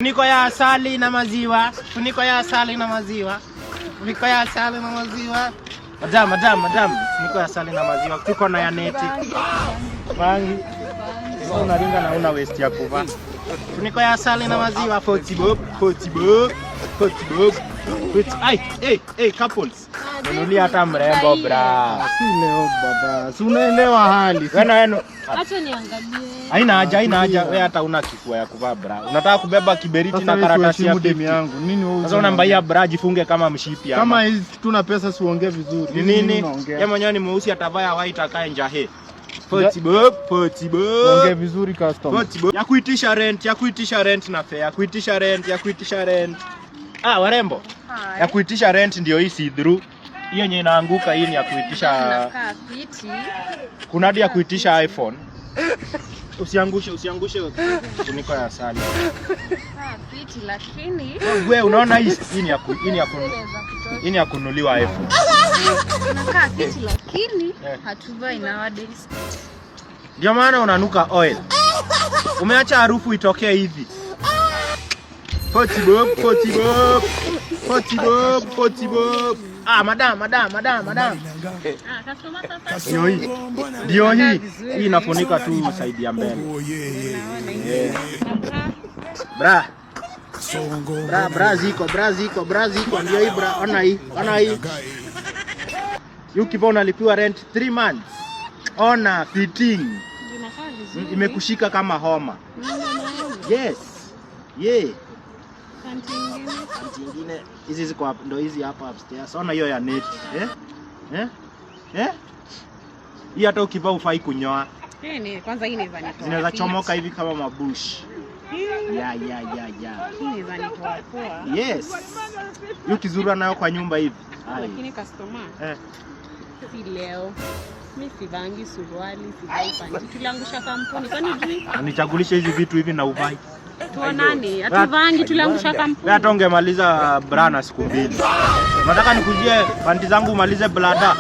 Funiko ya asali na maziwa. Funiko ya asali na maziwa. Funiko ya asali na maziwa. Madam, madam, madam. Funiko ya asali na maziwa. Tuko na ya neti. Bangi. Sasa unaringa na una waste ya kuvaa. Funiko ya asali na maziwa. 40 bob, 40 bob, 40 bob. 40. Ai, hey, hey, couples. Nunulia hata mrembo bra. Si leo baba, si unaelewa hali. Wena wenu. Acha niangalie. Haina haja, haina haja. Wewe hata una kifua ya kuvaa bra. Unataka kubeba kiberiti Sasa na wewe karatasi ya siuheshimu demu 50. yangu. Nini wewe? Sasa unambaia bra jifunge kama mshipi ama. Kama hizi tuna pesa siongee vizuri. Ni nini? Unaongea? Yeye mwenyewe ni mweusi atavaa ya white akae njahe. 40 bob, 40 Ongea bob. vizuri customer. 40 bob. Ya kuitisha rent, ya kuitisha rent na fare, ya kuitisha rent, ya kuitisha rent. Ah, warembo. Ya kuitisha rent ndio hii see through. Hiyo yenye inaanguka hii ni ya kuitisha. Inakaa fiti. Kuna hadi ya kuitisha iPhone. Usiangushe, usiangushe funiko ya asali. Inakaa fiti lakini Wewe unaona hii hii ni ya ku, hii ni ya ku, inaweza kutosha. Hii ni ya kununuliwa iPhone. Inakaa fiti lakini hatuvai nowadays. Ndio maana unanuka oil. Umeacha harufu itokee hivi. 40 bob, 40 bob. 40 bob, 40 bob. Ah, madam, madam, madam, madam. Ah, customer sasa. Ndio hii. Ndio hii. Hii inafunika tu side ya mbele. Yeah. Bra. Bra, bra ziko, bra ziko, bra ziko. Ndio hii bra. Ona hii, ona hii. Hii ukivaa unalipiwa rent 3 months. Ona fitting. Inakaa vizuri. Imekushika kama homa. Yes. Yeah. Panty ingine. Panty ingine hizi ziko hapa, ndo hizi hapa upstairs. Ona hiyo ya neti. Eh? Eh? Eh? Hii hata ukivaa ufai kunyoa. Hii ni kwanza hii inaweza nitoa. Zinaweza chomoka hivi kama mabush. Ya. Hii inaweza nitoa poa. Yes. Hiyo ukizurura nayo kwa nyumba hivi. Ai. Lakini customer, Eh. si leo. Mi sivangi suruali, sivai panty. Tuliangusha kampuni. Kwani hujui? Nichagulishe hizi vitu hivi na uvai. Tuonane. Hatuvangi, tuliangusha Wewe kampuni. Hata ungemaliza bra na siku 2. Unataka nikuzie panty zangu umalize blada?